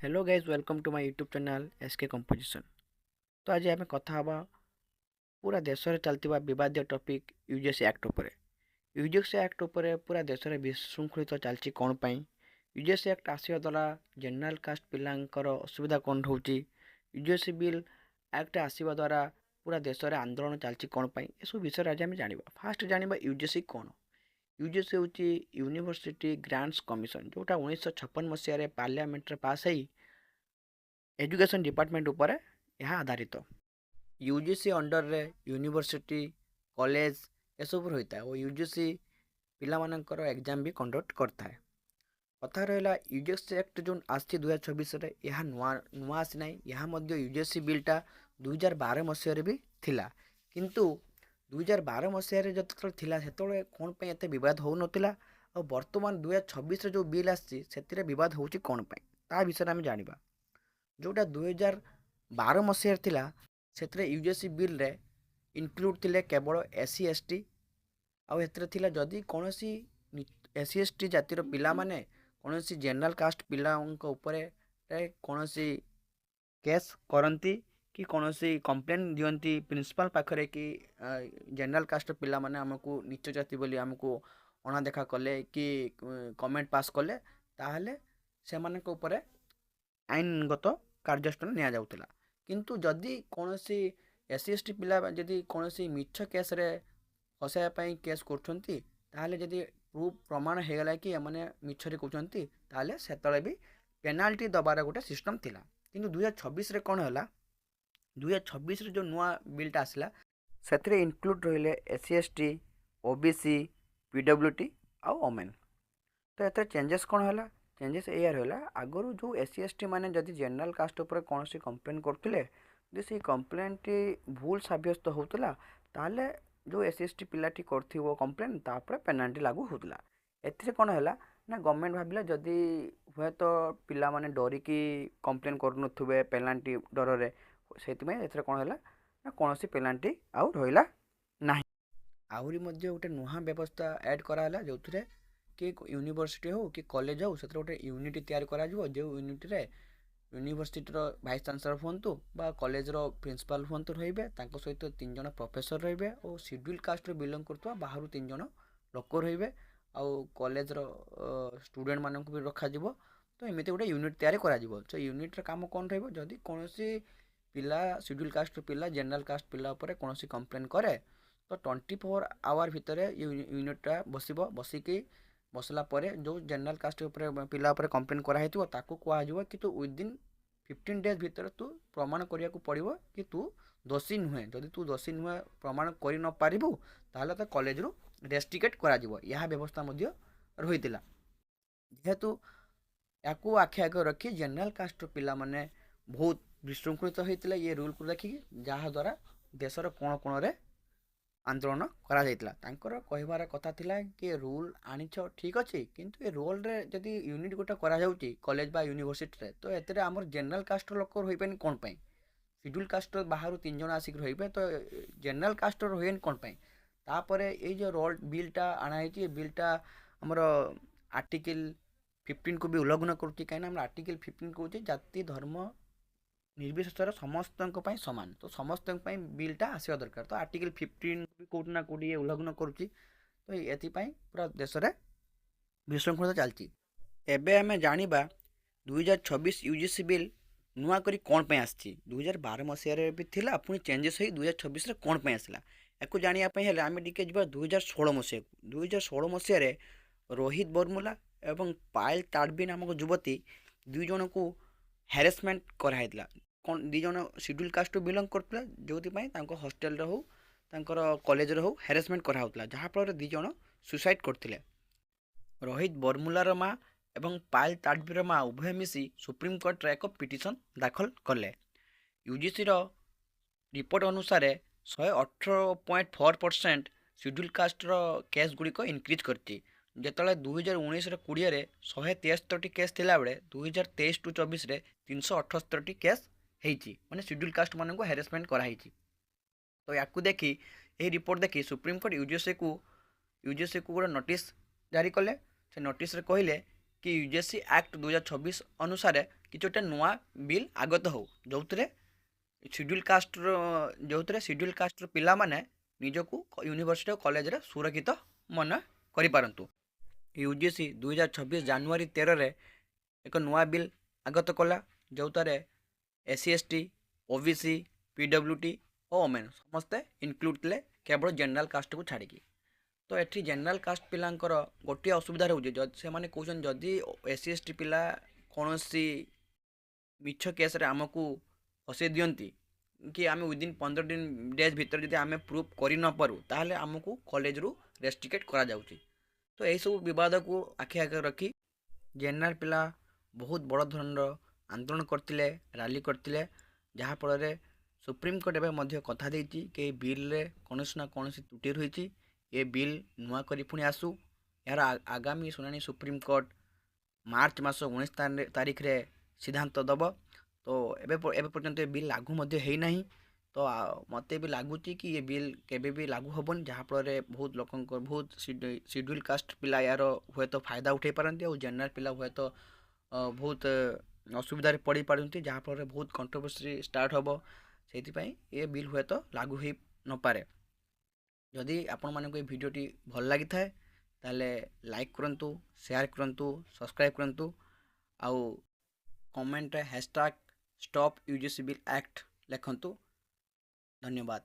Hello guys, welcome to my YouTube channel SK Composition। ତ ଆଜି ଆମେ କଥା ହେବା ପୁରା ଦେଶରେ ଚାଲିଥିବା ବିବାଦୀୟ ଟପିକ୍ ୟୁଜିସି ଆକ୍ଟ ଉପରେ। ୟୁଜିସି ଆକ୍ଟ ଉପରେ ପୁରା ଦେଶରେ ବିଶୃଙ୍ଖଳିତ ଚାଲିଛି କ'ଣ ପାଇଁ? ୟୁଜିସି ଆକ୍ଟ ଆସିବା ଦ୍ୱାରା ଜେନେରାଲ୍ କାଷ୍ଟ ପିଲାଙ୍କର ଅସୁବିଧା କ'ଣ ରହୁଛି? ୟୁଜିସି ବିଲ୍ ଆକ୍ଟ ଆସିବା ଦ୍ୱାରା ପୁରା ଦେଶରେ ଆନ୍ଦୋଳନ ଚାଲିଛି କ'ଣ ପାଇଁ? ଏସବୁ ବିଷୟରେ ଆଜି ଆମେ ଜାଣିବା। ଫାଷ୍ଟ ଜାଣିବା ୟୁଜିସି କ'ଣ। ୟୁଜିସି ହେଉଛି ୟୁନିଭର୍ସିଟି ଗ୍ରାଣ୍ଟସ୍ କମିଶନ, ଯେଉଁଟା 1956 ମସିହାରେ ପାର୍ଲାମେଣ୍ଟରେ ପାସ୍ ହେଇ ଏଜୁକେସନ୍ ଡିପାର୍ଟମେଣ୍ଟ ଉପରେ ଏହା ଆଧାରିତ। ୟୁଜିସି ଅଣ୍ଡରରେ ୟୁନିଭର୍ସିଟି, କଲେଜ ଏସବୁ ରହିଥାଏ ଓ ୟୁଜିସି ପିଲାମାନଙ୍କର ଏକ୍ଜାମ୍ ବି କଣ୍ଡକ୍ଟ କରିଥାଏ। କଥା ରହିଲା, ୟୁଜିସି ଆକ୍ଟ ଯେଉଁ ଆସିଛି 2026ରେ, ଏହା ନୂଆ ନୂଆ ଆସିନାହିଁ। ଏହା ମଧ୍ୟ ୟୁଜିସି ବିଲ୍ଟା 2012 ମସିହାରେ ବି ଥିଲା। କିନ୍ତୁ 2012 ମସିହାରେ ଯେତେବେଳେ ଥିଲା, ସେତେବେଳେ କ'ଣ ପାଇଁ ଏତେ ବିବାଦ ହେଉନଥିଲା ଆଉ ବର୍ତ୍ତମାନ 2026ରେ ଯେଉଁ ବିଲ୍ ଆସିଛି, ସେଥିରେ ବିବାଦ ହେଉଛି କ'ଣ ପାଇଁ, ତା ବିଷୟରେ ଆମେ ଜାଣିବା। ଯେଉଁଟା 2012 ମସିହାରେ ଥିଲା, ସେଥିରେ ୟୁଜିସି ବିଲ୍ରେ ଇନକ୍ଲୁଡ଼ ଥିଲେ କେବଳ ଏସ୍ ସି, ଏସ୍ ଟି। ଆଉ ଏଥିରେ ଥିଲା, ଯଦି କୌଣସି ଏସ୍ ସି, ଏସ୍ ଟି ଜାତିର ପିଲାମାନେ କୌଣସି ଜେନେରାଲ୍ କାଷ୍ଟ ପିଲାଙ୍କ ଉପରେ କୌଣସି କେସ୍ କରନ୍ତି କି କୌଣସି କମ୍ପ୍ଲେନ୍ ଦିଅନ୍ତି ପ୍ରିନ୍ସିପାଲ୍ ପାଖରେ କି ଜେନେରାଲ୍ କାଷ୍ଟର ପିଲାମାନେ ଆମକୁ ନୀଚ ଜାତି ବୋଲି ଆମକୁ ଅଣଦେଖା କଲେ କି କମେଣ୍ଟ ପାସ୍ କଲେ, ତାହେଲେ ସେମାନଙ୍କ ଉପରେ ଆଇନଗତ କାର୍ଯ୍ୟାନୁଷ୍ଠାନ ନିଆଯାଉଥିଲା। କିନ୍ତୁ ଯଦି କୌଣସି ଏସ୍ ସି, ଏସ୍ ଟି ପିଲା ଯଦି କୌଣସି ମିଛ କେସ୍ରେ ଫସାଇବା ପାଇଁ କେସ୍ କରୁଛନ୍ତି, ତାହେଲେ ଯଦି ପ୍ରୁଫ୍ ପ୍ରମାଣ ହେଇଗଲା କି ଏମାନେ ମିଛରେ କହୁଛନ୍ତି, ତାହେଲେ ସେତେବେଳେ ବି ପେନାଲ୍ଟି ଦେବାର ଗୋଟେ ସିଷ୍ଟମ୍ ଥିଲା। କିନ୍ତୁ 2026ରେ କ'ଣ ହେଲା? 2026ରେ ଯେଉଁ ନୂଆ ବିଲ୍ଟା ଆସିଲା, ସେଥିରେ ଇନକ୍ଲୁଡ଼ ରହିଲେ ଏସ୍ ସି, ଏସ୍ ଟି, ଓ ବି ସି, ପି ଡବ୍ଲ୍ୟୁ ଟି ଆଉ ଓମେନ୍। ତ ଏଥିରେ ଚେଞ୍ଜେସ୍ କ'ଣ ହେଲା? ଚେଞ୍ଜେସ୍ ଏଇଆ ରହିଲା, ଆଗରୁ ଯେଉଁ ଏସ୍ ସି, ଏସ୍ ଟି ମାନେ ଯଦି ଜେନେରାଲ୍ କାଷ୍ଟ ଉପରେ କୌଣସି କମ୍ପ୍ଲେନ୍ କରୁଥିଲେ, ଯଦି ସେଇ କମ୍ପ୍ଲେନ୍ଟି ଭୁଲ ସାବ୍ୟସ୍ତ ହେଉଥିଲା, ତାହେଲେ ଯେଉଁ ଏସ୍ ସି, ଏସ୍ ଟି ପିଲାଟି କରିଥିବ କମ୍ପ୍ଲେନ୍, ତାପରେ ପେନାଲ୍ଟି ଲାଗୁ ହେଉଥିଲା। ଏଥିରେ କ'ଣ ହେଲା ନା, ଗଭର୍ଣ୍ଣମେଣ୍ଟ ଭାବିଲା, ଯଦି ହୁଏତ ପିଲାମାନେ ଡରିକି କମ୍ପ୍ଲେନ୍ କରୁନଥିବେ ପେନାଲ୍ଟି ଡରରେ, ସେଇଥିପାଇଁ ଏଥିରେ କ'ଣ ହେଲା ନା, କୌଣସି ପେନାଲ୍ଟି ଆଉ ରହିଲା ନାହିଁ। ଆହୁରି ମଧ୍ୟ ଗୋଟେ ନୂଆ ବ୍ୟବସ୍ଥା ଆଡ଼୍ କରାହେଲା, ଯେଉଁଥିରେ କି ୟୁନିଭର୍ସିଟି ହେଉ କି କଲେଜ ହେଉ, ସେଥିରେ ଗୋଟେ ୟୁନିଟ୍ ତିଆରି କରାଯିବ, ଯେଉଁ ୟୁନିଟ୍ରେ ୟୁନିଭର୍ସିଟିର ଭାଇସ୍ ଚାନ୍ସେଲର ହୁଅନ୍ତୁ ବା କଲେଜର ପ୍ରିନ୍ସିପାଲ୍ ହୁଅନ୍ତୁ ରହିବେ, ତାଙ୍କ ସହିତ ତିନି ଜଣ ପ୍ରଫେସର ରହିବେ ଓ ସିଡ୍ୟୁଲ୍ କାଷ୍ଟରୁ ବିଲଙ୍ଗ କରୁଥିବା ବାହାରୁ ତିନି ଜଣ ଲୋକ ରହିବେ ଆଉ କଲେଜର ଷ୍ଟୁଡ଼େଣ୍ଟମାନଙ୍କୁ ବି ରଖାଯିବ। ତ ଏମିତି ଗୋଟେ ୟୁନିଟ୍ ତିଆରି କରାଯିବ। ସେ ୟୁନିଟ୍ର କାମ କ'ଣ ରହିବ? ଯଦି କୌଣସି ପିଲା, ସିଡ୍ୟୁଲ୍ କାଷ୍ଟର ପିଲା ଜେନେରାଲ୍ କାଷ୍ଟ ପିଲା ଉପରେ କୌଣସି କମ୍ପ୍ଲେନ୍ କରେ, ତ 24 ଆୱାର ଭିତରେ ୟୁନିଟ୍ଟା ବସିବ। ବସିଲା ପରେ ଯେଉଁ ଜେନେରାଲ୍ କାଷ୍ଟ ଉପରେ ପିଲା ଉପରେ କମ୍ପ୍ଲେନ୍ କରାହେଇଥିବ, ତାକୁ କୁହାଯିବ କି ତୁ ୱିଦିନ୍ 15 ଡେଜ୍ ଭିତରେ ତୁ ପ୍ରମାଣ କରିବାକୁ ପଡ଼ିବ କି ତୁ ଦୋଷୀ ନୁହେଁ। ଯଦି ତୁ ଦୋଷୀ ନୁହେଁ ପ୍ରମାଣ କରି ନ ପାରିବୁ, ତାହେଲେ ତ କଲେଜରୁ ରେଷ୍ଟ୍ରିକେଟ୍ କରାଯିବ। ଏହା ବ୍ୟବସ୍ଥା ମଧ୍ୟ ରହିଥିଲା। ଯେହେତୁ ୟାକୁ ଆଖି ଆଗରେ ରଖି ଜେନେରାଲ୍ କାଷ୍ଟର ପିଲାମାନେ ବହୁତ ବିଶୃଙ୍ଖଳିତ ହୋଇଥିଲେ ଇଏ ରୁଲ୍କୁ ଦେଖିକି, ଯାହାଦ୍ୱାରା ଦେଶର କୋଣ କୋଣରେ ଆନ୍ଦୋଳନ କରାଯାଇଥିଲା। ତାଙ୍କର କହିବାର କଥା ଥିଲା କି ରୁଲ୍ ଆଣିଛ ଠିକ୍ ଅଛି, କିନ୍ତୁ ଏ ରୁଲ୍ରେ ଯଦି ୟୁନିଟ୍ ଗୋଟେ କରାଯାଉଛି କଲେଜ ବା ୟୁନିଭର୍ସିଟିରେ, ତ ଏଥିରେ ଆମର ଜେନେରାଲ୍ କାଷ୍ଟର ଲୋକ ରହିବେନି କ'ଣ ପାଇଁ? ସିଡ୍ୟୁଲ୍ କାଷ୍ଟର ବାହାରୁ ତିନି ଜଣ ଆସିକି ରହିବେ, ତ ଜେନେରାଲ୍ କାଷ୍ଟର ରହିବେନି କ'ଣ ପାଇଁ? ତାପରେ ଏଇ ଯେଉଁ ରୋଲ୍ ବିଲ୍ଟା ଅଣାହେଇଛି, ଏ ବିଲ୍ଟା ଆମର ଆର୍ଟିକିଲ୍ 15କୁ ବି ଉଲ୍ଲଂଘନ କରୁଛି। କାହିଁକିନା ଆମର ଆର୍ଟିକିଲ୍ 15 କହୁଛି, ଜାତି ଧର୍ମ ନିର୍ବିଶେଷରେ ସମସ୍ତଙ୍କ ପାଇଁ ସମାନ। ତ ସମସ୍ତଙ୍କ ପାଇଁ ବିଲ୍ଟା ଆସିବା ଦରକାର। ତ ଆର୍ଟିକିଲ୍ 15 ବି କେଉଁଠି ନା କେଉଁଠି ଇଏ ଉଲ୍ଲଂଘନ କରୁଛି। ତ ଏଥିପାଇଁ ପୁରା ଦେଶରେ ବିଶୃଙ୍ଖଳତା ଚାଲିଛି। ଏବେ ଆମେ ଜାଣିବା 2026 ୟୁଜିସି ବିଲ୍ ନୂଆ କରି କ'ଣ ପାଇଁ ଆସିଛି। 2012 ମସିହାରେ ବି ଥିଲା, ପୁଣି ଚେଞ୍ଜେସ୍ ହେଇ 2026ରେ କ'ଣ ପାଇଁ ଆସିଲା? ୟାକୁ ଜାଣିବା ପାଇଁ ହେଲେ ଆମେ ଟିକେ ଯିବା 2016 ମସିହାକୁ। 2016 ମସିହାରେ ରୋହିତ ଭେମୁଲା ଏବଂ ପାୟଲ ତାଡ଼ବି ନାମକ ଯୁବତୀ ଦୁଇ ଜଣଙ୍କୁ ହ୍ୟାରାସମେଣ୍ଟ କରାହେଇଥିଲା। କ'ଣ, ଦୁଇ ଜଣ ସିଡ୍ୟୁଲ୍ କାଷ୍ଟରୁ ବିଲଙ୍ଗ କରୁଥିଲେ, ଯେଉଁଥିପାଇଁ ତାଙ୍କ ହଷ୍ଟେଲରେ ହଉ, ତାଙ୍କର କଲେଜରେ ହଉ, ହ୍ୟାରାସମେଣ୍ଟ କରାହେଉଥିଲା, ଯାହାଫଳରେ ଦୁଇ ଜଣ ସୁସାଇଡ଼୍ କରିଥିଲେ। ରୋହିତ ଭେମୁଲାର ମା ଏବଂ ପାୟଲ ତାଡ଼ବିର ମା ଉଭୟ ମିଶି ସୁପ୍ରିମକୋର୍ଟରେ ଏକ ପିଟିସନ୍ ଦାଖଲ କଲେ। ୟୁଜିସିର ରିପୋର୍ଟ ଅନୁସାରେ 118.4% ସିଡ୍ୟୁଲ୍ କାଷ୍ଟର କେସ୍ ଗୁଡ଼ିକ ଇନକ୍ରିଜ୍ କରିଛି। ଯେତେବେଳେ 2019ରେ 20ରେ 173ଟି କେସ୍ ଥିଲାବେଳେ, 2023 ଟୁ 24ରେ 378ଟି କେସ୍ ହେଇଛି, ମାନେ ସିଡ୍ୟୁଲ୍ କାଷ୍ଟମାନଙ୍କୁ ହ୍ୟାରାସମେଣ୍ଟ କରାହେଇଛି। ତ ୟାକୁ ଦେଖି, ଏହି ରିପୋର୍ଟ ଦେଖି ସୁପ୍ରିମକୋର୍ଟ ୟୁଜିସିକୁ ଗୋଟେ ନୋଟିସ୍ ଜାରି କଲେ। ସେ ନୋଟିସ୍ରେ କହିଲେ କି ୟୁଜିସି ଆକ୍ଟ 2026 ଅନୁସାରେ କିଛି ଗୋଟେ ନୂଆ ବିଲ୍ ଆଗତ ହେଉ, ଯେଉଁଥିରେ ସିଡ୍ୟୁଲ୍ କାଷ୍ଟର ପିଲାମାନେ ନିଜକୁ ୟୁନିଭର୍ସିଟି ଓ କଲେଜରେ ସୁରକ୍ଷିତ ମନେ କରିପାରନ୍ତୁ। ୟୁଜିସି 2026 ଜାନୁଆରୀ 13ରେ ଏକ ନୂଆ ବିଲ୍ ଆଗତ କଲା, ଯେଉଁଥିରେ SC, ST, OBC, PWD ଓ ଓମେନ୍ ସମସ୍ତେ ଇନକ୍ଲୁଡ଼ ଥିଲେ, କେବଳ ଜେନେରାଲ୍ କାଷ୍ଟକୁ ଛାଡ଼ିକି। ତ ଏଠି ଜେନେରାଲ୍ କାଷ୍ଟ ପିଲାଙ୍କର ଗୋଟିଏ ଅସୁବିଧା ରହୁଛି। ଯଦି ସେମାନେ କହୁଛନ୍ତି, ଯଦି ଏସ୍ ସି, ଏସ୍ ଟି ପିଲା କୌଣସି ମିଛ କେସ୍ରେ ଆମକୁ ଫସେଇ ଦିଅନ୍ତି କି ଆମେ ୱିଦିନ୍ 15 ଦିନ ଡେଜ୍ ଭିତରେ ଯଦି ଆମେ ପ୍ରୁଭ୍ କରି ନପାରୁ, ତାହେଲେ ଆମକୁ କଲେଜରୁ ରେଷ୍ଟ୍ରିକ୍ଟେଡ଼ କରାଯାଉଛି। ତ ଏହିସବୁ ବିବାଦକୁ ଆଖି ଆଗରେ ରଖି ଜେନେରାଲ୍ ପିଲା ବହୁତ ବଡ଼ ଧରଣର ଆନ୍ଦୋଳନ କରିଥିଲେ, ରାଲି କରିଥିଲେ, ଯାହାଫଳରେ ସୁପ୍ରିମକୋର୍ଟ ଏବେ ମଧ୍ୟ କଥା ଦେଇଛି କି ଏଇ ବିଲ୍ରେ କୌଣସି ନା କୌଣସି ତ୍ରୁଟି ରହିଛି, ଏ ବିଲ୍ ନୂଆ କରି ପୁଣି ଆସୁ। ଏହାର ଆଗାମୀ ଶୁଣାଣି ସୁପ୍ରିମକୋର୍ଟ ମାର୍ଚ୍ଚ ମାସ 19 ତାରିଖରେ ସିଦ୍ଧାନ୍ତ ଦେବ। ତ ଏବେ ପର୍ଯ୍ୟନ୍ତ ଏ ବିଲ୍ ଲାଗୁ ମଧ୍ୟ ହେଇନାହିଁ। ତ ମୋତେ ବି ଲାଗୁଛି କି ଏ ବିଲ୍ କେବେ ବି ଲାଗୁ ହେବନି, ଯାହାଫଳରେ ବହୁତ ଲୋକଙ୍କ, ବହୁତ ସିଡ୍ୟୁଲ୍ କାଷ୍ଟ ପିଲା ଏହାର ହୁଏତ ଫାଇଦା ଉଠାଇ ପାରନ୍ତି ଆଉ ଜେନେରାଲ୍ ପିଲା ହୁଏତ ବହୁତ ଅସୁବିଧାରେ ପଡ଼ିପାରନ୍ତି, ଯାହାଫଳରେ ବହୁତ କଣ୍ଟ୍ରୋଭର୍ସି ଷ୍ଟାର୍ଟ ହେବ। ସେଇଥିପାଇଁ ଏ ବିଲ୍ ହୁଏତ ଲାଗୁ ହେଇ ନପାରେ। ଯଦି ଆପଣମାନଙ୍କୁ ଏ ଭିଡ଼ିଓଟି ଭଲ ଲାଗିଥାଏ, ତାହେଲେ ଲାଇକ୍ କରନ୍ତୁ, ସେୟାର କରନ୍ତୁ, ସବସ୍କ୍ରାଇବ୍ କରନ୍ତୁ ଆଉ କମେଣ୍ଟରେ #StopUGCBillAct ଲେଖନ୍ତୁ। ଧନ୍ୟବାଦ।